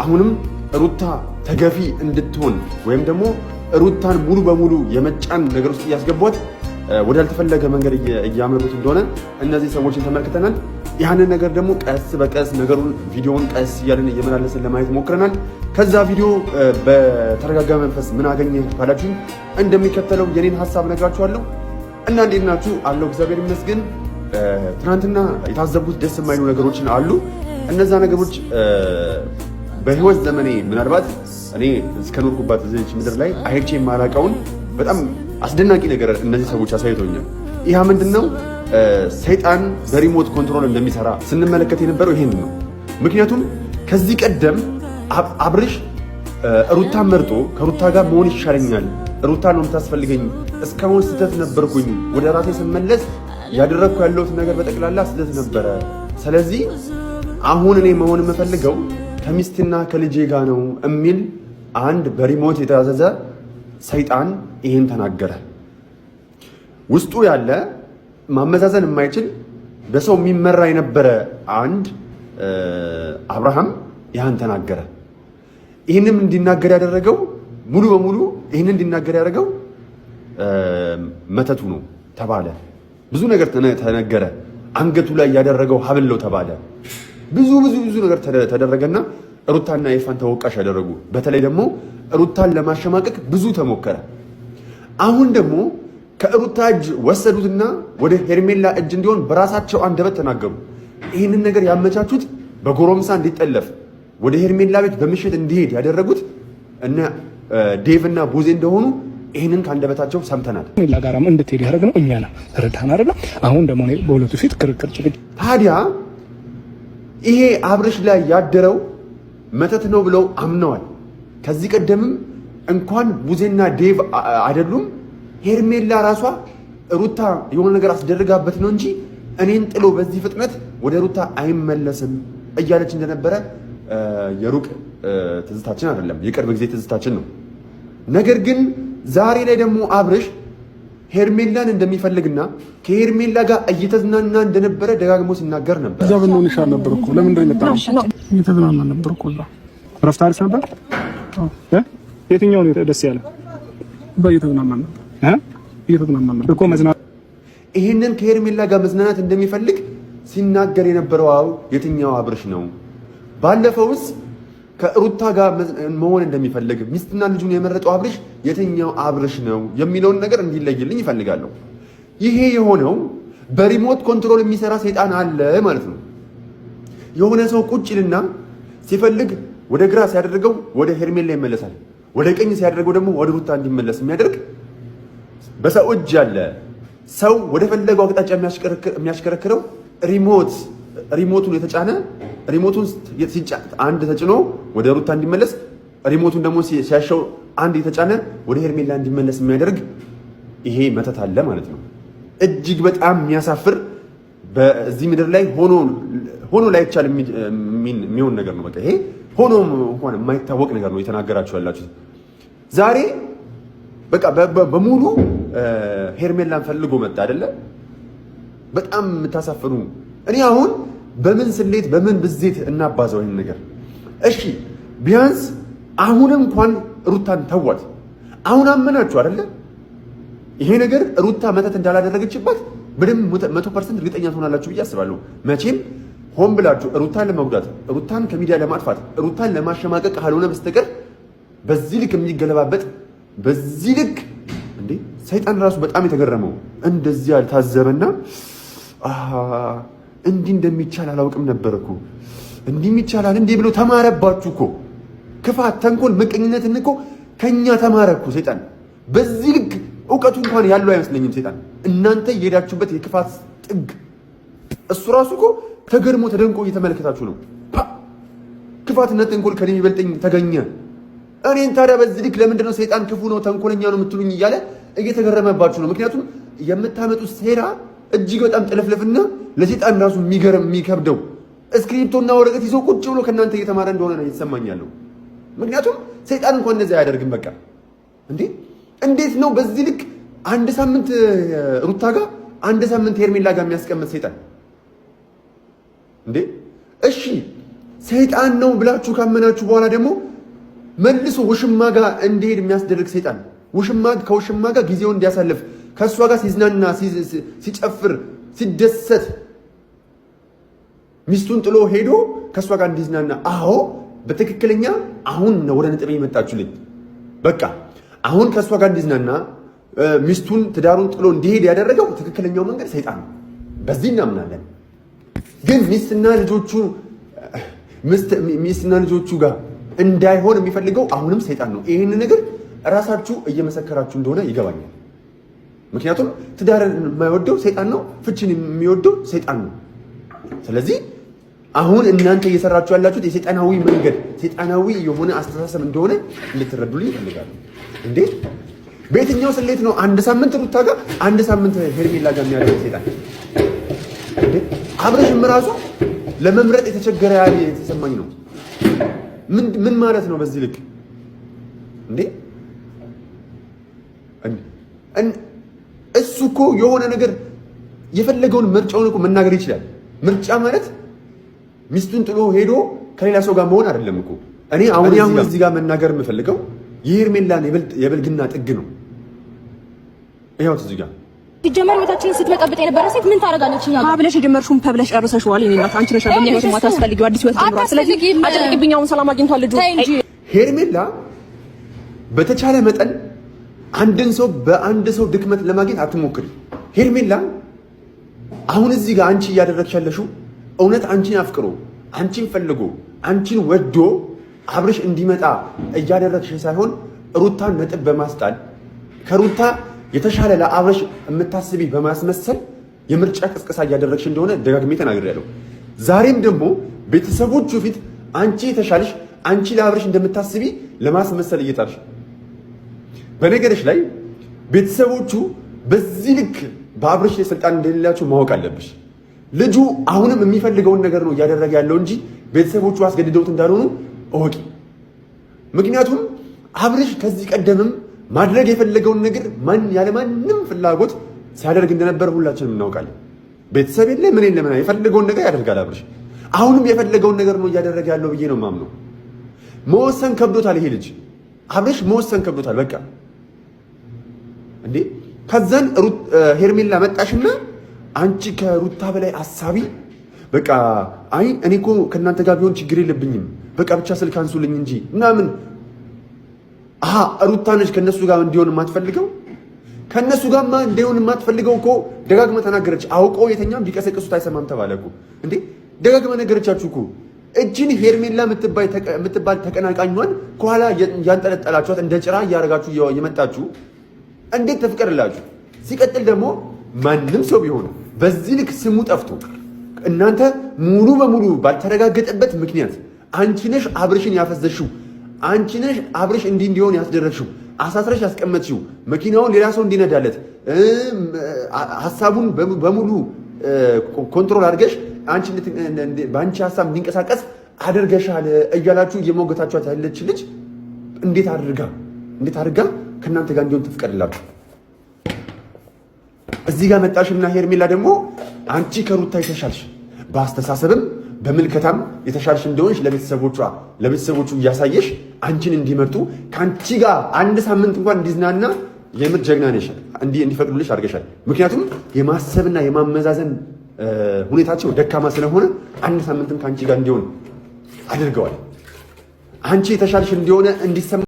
አሁንም ሩታ ተገፊ እንድትሆን ወይም ደግሞ ሩታን ሙሉ በሙሉ የመጫን ነገር ውስጥ እያስገቧት ወዳልተፈለገ መንገድ እያመሩት እንደሆነ እነዚህ ሰዎችን ተመልክተናል። ያንን ነገር ደግሞ ቀስ በቀስ ነገሩን ቪዲዮውን ቀስ እያለን እየመላለስን ለማየት ሞክረናል። ከዛ ቪዲዮ በተረጋጋ መንፈስ ምን አገኘህ ካላችሁኝ እንደሚከተለው የኔን ሀሳብ ነግራችኋለሁ። እና እንዴት ናችሁ? አለው እግዚአብሔር ይመስገን። ትናንትና የታዘብኩት ደስ የማይሉ ነገሮችን አሉ። እነዛ ነገሮች በህይወት ዘመኔ ምናልባት እኔ እስከኖርኩባት እዚች ምድር ላይ አይቼ የማላውቀውን በጣም አስደናቂ ነገር እነዚህ ሰዎች አሳይቶኛል። ይህ ምንድን ነው? ሰይጣን በ remote control እንደሚሰራ ስንመለከት የነበረው ይሄን ነው። ምክንያቱም ከዚህ ቀደም አብርሽ ሩታን መርጦ ከሩታ ጋር መሆን ይሻለኛል፣ ሩታ ነው የምታስፈልገኝ፣ እስካሁን ስህተት ነበርኩኝ፣ ወደ ራሴ ስመለስ ያደረግኩ ያለሁት ነገር በጠቅላላ ስህተት ነበረ። ስለዚህ አሁን እኔ መሆን የምፈልገው ከሚስትና ከልጄ ጋር ነው የሚል አንድ በ remote የታዘዘ ሰይጣን ይህን ተናገረ። ውስጡ ያለ ማመዛዘን የማይችል በሰው የሚመራ የነበረ አንድ አብርሃም ይህን ተናገረ። ይህንም እንዲናገር ያደረገው ሙሉ በሙሉ ይህንን እንዲናገር ያደረገው መተቱ ነው ተባለ። ብዙ ነገር ተነገረ። አንገቱ ላይ ያደረገው ሀብል ነው ተባለ። ብዙ ብዙ ብዙ ነገር ተደረገና ሩታና ኤፋን ተወቃሽ ያደረጉ። በተለይ ደግሞ ሩታን ለማሸማቀቅ ብዙ ተሞከረ። አሁን ደግሞ ከሩታ እጅ ወሰዱትና ወደ ሄርሜላ እጅ እንዲሆን በራሳቸው አንደበት ተናገሩ። ይህንን ነገር ያመቻቹት በጎረምሳ እንዲጠለፍ ወደ ሄርሜላ ቤት በምሽት እንዲሄድ ያደረጉት እነ ዴቭ እና ቡዜ እንደሆኑ ይህንን ከአንደበታቸው ሰምተናል። ሄርሜላ ጋራም እንድትሄድ ያደረግነው እኛ ነን። ተረዳህን አይደለ? አሁን ደግሞ በሁለቱ ፊት ክርክር ጭቅጭቅ ታዲያ ይሄ አብርሽ ላይ ያደረው መተት ነው ብለው አምነዋል። ከዚህ ቀደምም እንኳን ቡዜና ዴቭ አይደሉም ሄርሜላ ራሷ ሩታ የሆነ ነገር አስደርጋበት ነው እንጂ እኔን ጥሎ በዚህ ፍጥነት ወደ ሩታ አይመለስም እያለች እንደነበረ የሩቅ ትዝታችን አይደለም፣ የቅርብ ጊዜ ትዝታችን ነው። ነገር ግን ዛሬ ላይ ደግሞ አብርሽ ሄርሜላን እንደሚፈልግና ከሄርሜላ ጋር እየተዝናና እንደነበረ ደጋግሞ ሲናገር ነበር። እዛ ብንሆን ይሻል ነበር እኮ። ለምን እንደመጣ እየተዝናና ነበር እኮ። እዛ እረፍት አሪፍ ነበር። የትኛው ነው ደስ ያለ? እዛ እየተዝናና ነበር እ እየተዝናና ነበር እኮ መዝናናት። ይሄንን ከሄርሜላ ጋር መዝናናት እንደሚፈልግ ሲናገር የነበረው አው የትኛው አብርሽ ነው? ባለፈውስ ከሩታ ጋር መሆን እንደሚፈልግ ሚስትና ልጁን የመረጠው አብርሽ የትኛው አብርሽ ነው የሚለውን ነገር እንዲለይልኝ ይፈልጋለሁ። ይሄ የሆነው በ remote control የሚሰራ ሰይጣን አለ ማለት ነው። የሆነ ሰው ቁጭ ይልና ሲፈልግ ወደ ግራ ሲያደርገው ወደ ሄርሜላ ይመለሳል፣ ወደ ቀኝ ሲያደርገው ደግሞ ወደ ሩታ እንዲመለስ የሚያደርግ በሰው እጅ ያለ ሰው ወደ ፈለገው አቅጣጫ የሚያሽከረክረው remote remote ኡን የተጫነ remote ኡን አንድ ተጭኖ ወደ ሩታ እንዲመለስ remote ኡን ደግሞ ሲያሻው አንድ የተጫነ ወደ ሄርሜላ እንዲመለስ የሚያደርግ ይሄ መተት አለ ማለት ነው። እጅግ በጣም የሚያሳፍር በዚህ ምድር ላይ ሆኖ ላይቻል የሚሆን ነገር ነው። በቃ ይሄ ሆኖ እንኳን የማይታወቅ ነገር ነው የተናገራችሁ ያላችሁት ዛሬ። በቃ በሙሉ ሄርሜላን ፈልጎ መጣ አይደለ? በጣም የምታሳፍሩ። እኔ አሁን በምን ስሌት በምን ብዜት እናባዛው ይህን ነገር? እሺ ቢያንስ አሁን እንኳን ሩታን ተዋት። አሁን አመናችሁ አይደለ? ይሄ ነገር ሩታ መተት እንዳላደረገችባት በደንብ 100% እርግጠኛ ትሆናላችሁ ብዬ አስባለሁ። መቼም ሆን ብላችሁ ሩታን ለመጉዳት፣ ሩታን ከሚዲያ ለማጥፋት፣ ሩታን ለማሸማቀቅ ካልሆነ በስተቀር በዚህ ልክ የሚገለባበጥ በዚህ ልክ እንዴ ሰይጣን ራሱ በጣም የተገረመው እንደዚህ ያልታዘበና እንዲህ እንደሚቻል አላውቅም ነበር እኮ እንዲህ ይቻላል እንዲህ ብሎ ተማረባችሁ እኮ። ክፋት፣ ተንኮል፣ ምቀኝነትን እኮ ከኛ ተማረ እኮ ሰይጣን። በዚህ ልክ እውቀቱ እንኳን ያለው አይመስለኝም ሰይጣን። እናንተ የሄዳችሁበት የክፋት ጥግ እሱ ራሱ እኮ ተገርሞ ተደንቆ እየተመለከታችሁ ነው። ክፋትና ተንኮል ከኔ የሚበልጠኝ ተገኘ። እኔን ታዲያ በዚህ ልክ ለምንድነው ሰይጣን ክፉ ነው ተንኮለኛ ነው የምትሉኝ እያለ እየተገረመባችሁ ነው። ምክንያቱም የምታመጡት ሴራ እጅግ በጣም ጥልፍልፍና ለሰይጣን ራሱ የሚገርም የሚከብደው እስክሪፕቶና ወረቀት ይዞ ቁጭ ብሎ ከእናንተ እየተማረ እንደሆነ ነው እየተሰማኝ። ምክንያቱም ሰይጣን እንኳን እንደዚህ አያደርግም። በቃ እንዴ እንዴት ነው በዚህ ልክ አንድ ሳምንት ሩታ ጋር አንድ ሳምንት ሄርሜላ ጋር የሚያስቀምጥ ሰይጣን እንዴ? እሺ ሰይጣን ነው ብላችሁ ካመናችሁ በኋላ ደግሞ መልሶ ውሽማ ጋር እንዲሄድ የሚያስደርግ ሰይጣን፣ ውሽማ ከውሽማ ጋር ጊዜውን እንዲያሳልፍ፣ ከእሷ ጋር ሲዝናና፣ ሲጨፍር፣ ሲደሰት ሚስቱን ጥሎ ሄዶ ከእሷ ጋር እንዲዝናና። አዎ በትክክለኛ አሁን ነው ወደ ነጥብ የመጣችሁልኝ። በቃ አሁን ከእሷ ጋር እንዲዝናና ሚስቱን ትዳሩን ጥሎ እንዲሄድ ያደረገው ትክክለኛው መንገድ ሰይጣን ነው። በዚህ እናምናለን። ግን ሚስትና ልጆቹ ጋር እንዳይሆን የሚፈልገው አሁንም ሰይጣን ነው። ይህን ነገር እራሳችሁ እየመሰከራችሁ እንደሆነ ይገባኛል። ምክንያቱም ትዳርን የማይወደው ሰይጣን ነው፣ ፍችን የሚወደው ሰይጣን ነው። ስለዚህ አሁን እናንተ እየሰራችሁ ያላችሁት የሰይጣናዊ መንገድ፣ ሰይጣናዊ የሆነ አስተሳሰብ እንደሆነ እንድትረዱልኝ ይፈልጋሉ። እንዴ በየትኛው ስሌት ነው አንድ ሳምንት ሩታ ጋር አንድ ሳምንት ሄርሜላ ጋር የሚያደርገው ሰይጣን? አብረሽም ራሱ ለመምረጥ የተቸገረ ያህል የተሰማኝ ነው። ምን ማለት ነው በዚህ ልክ እንዴ? እሱ እኮ የሆነ ነገር የፈለገውን ምርጫውን እኮ መናገር ይችላል። ምርጫ ማለት ሚስቱን ጥሎ ሄዶ ከሌላ ሰው ጋር መሆን አይደለም እኮ። እኔ አሁን እዚህ ጋር መናገር የምፈልገው የሄርሜላን የብልግና ጥግ ነው። ይኸው እዚህ ጋር ሲጀመር ህይወታችንን ስትበጠብጥ የነበረ ሴት ምን ታደርጋለች? እኛ ጋር ብለሽ የጀመርሽውን ፐብለሽ ጨርሰሽዋል። የእኔ እናት አንቺ ነሽ አይደል ህይወት የማታስፈልጊው አዲስ ህይወት ጀምሯል። ስለዚህ አጨቅብኝ። አሁን ሰላም አግኝቷል ልጁ። ሄርሜላ በተቻለ መጠን አንድን ሰው በአንድ ሰው ድክመት ለማግኘት አትሞክሪ። ሄርሜላ አሁን እዚህ ጋር አንቺ እያደረግሽ ያለሽው እውነት አንቺን አፍቅሮ አንቺን ፈልጎ አንቺን ወዶ አብርሽ እንዲመጣ እያደረግሽ ሳይሆን ሩታን ነጥብ በማስጣል ከሩታ የተሻለ ለአብርሽ የምታስቢ በማስመሰል የምርጫ ቅስቀሳ እያደረግሽ እንደሆነ ደጋግሜ ተናግሬያለሁ። ዛሬም ደግሞ ቤተሰቦቹ ፊት አንቺ የተሻለሽ አንቺ ለአብርሽ እንደምታስቢ ለማስመሰል እየጣርሽ፣ በነገርሽ ላይ ቤተሰቦቹ በዚህ ልክ በአብርሽ ላይ ስልጣን እንደሌላቸው ማወቅ አለብሽ። ልጁ አሁንም የሚፈልገውን ነገር ነው እያደረገ ያለው እንጂ ቤተሰቦቹ አስገድደውት እንዳልሆኑ እወቂ። ምክንያቱም አብርሽ ከዚህ ቀደምም ማድረግ የፈለገውን ነገር ማን ያለማንም ፍላጎት ሲያደርግ እንደነበር ሁላችንም እናውቃለን። ቤተሰብ የለ ምን የለ ምናምን የፈለገውን ነገር ያደርጋል አብርሽ። አሁንም የፈለገውን ነገር ነው እያደረገ ያለው ብዬ ነው የማምነው። መወሰን ከብዶታል ይሄ ልጅ አብርሽ፣ መወሰን ከብዶታል። በቃ እንዴ ከዛን ሄርሜላ መጣሽና አንቺ ከሩታ በላይ አሳቢ፣ በቃ አይ እኔ እኮ ከእናንተ ጋር ቢሆን ችግር የለብኝም፣ በቃ ብቻ ስልክ አንሱልኝ እንጂ ምናምን። አሀ ሩታ ነች ከእነሱ ጋር እንዲሆን የማትፈልገው። ከእነሱ ጋርማ እንዲሆን የማትፈልገው እኮ ደጋግመ ተናገረች። አውቆ የተኛም ቢቀሰቅሱት አይሰማም ተባለ እኮ እንዴ። ደጋግመ ነገረቻችሁ እኮ። እጅን ሄርሜላ የምትባል ተቀናቃኟን ከኋላ ያንጠለጠላችኋት እንደ ጭራ እያደረጋችሁ የመጣችሁ እንዴት ተፍቀርላችሁ? ሲቀጥል ደግሞ ማንም ሰው ቢሆን በዚህ ልክ ስሙ ጠፍቶ እናንተ ሙሉ በሙሉ ባልተረጋገጠበት ምክንያት አንቺ ነሽ አብርሽን ያፈዘሽው፣ አንቺ ነሽ አብርሽ እንዲህ እንዲሆን ያስደረግሽው፣ አሳስረሽ ያስቀመጥሽው፣ መኪናውን ሌላ ሰው እንዲነዳለት ሀሳቡን በሙሉ control አድርገሽ በአንቺ ሀሳብ እንዲንቀሳቀስ አድርገሻል እያላችሁ እየሞገታችኋት ያለች ልጅ እንዴት አድርጋ እንዴት አድርጋ ከእናንተ ጋር እንዲሆን ትፍቀድላችሁ? እዚህ ጋር መጣሽና ሄርሜላ ደግሞ አንቺ ከሩታ የተሻልሽ በአስተሳሰብም በምልከታም የተሻልሽ እንደሆንሽ ለቤተሰቦቿ ለቤተሰቦቹ እያሳየሽ አንቺን እንዲመርጡ ከአንቺ ጋር አንድ ሳምንት እንኳን እንዲዝናና የምር ጀግና ነሽ እንዲፈቅዱልሽ አድርገሻል። ምክንያቱም የማሰብና የማመዛዘን ሁኔታቸው ደካማ ስለሆነ አንድ ሳምንትም ከአንቺ ጋር እንዲሆን አድርገዋል። አንቺ የተሻልሽ እንዲሆነ እንዲሰማ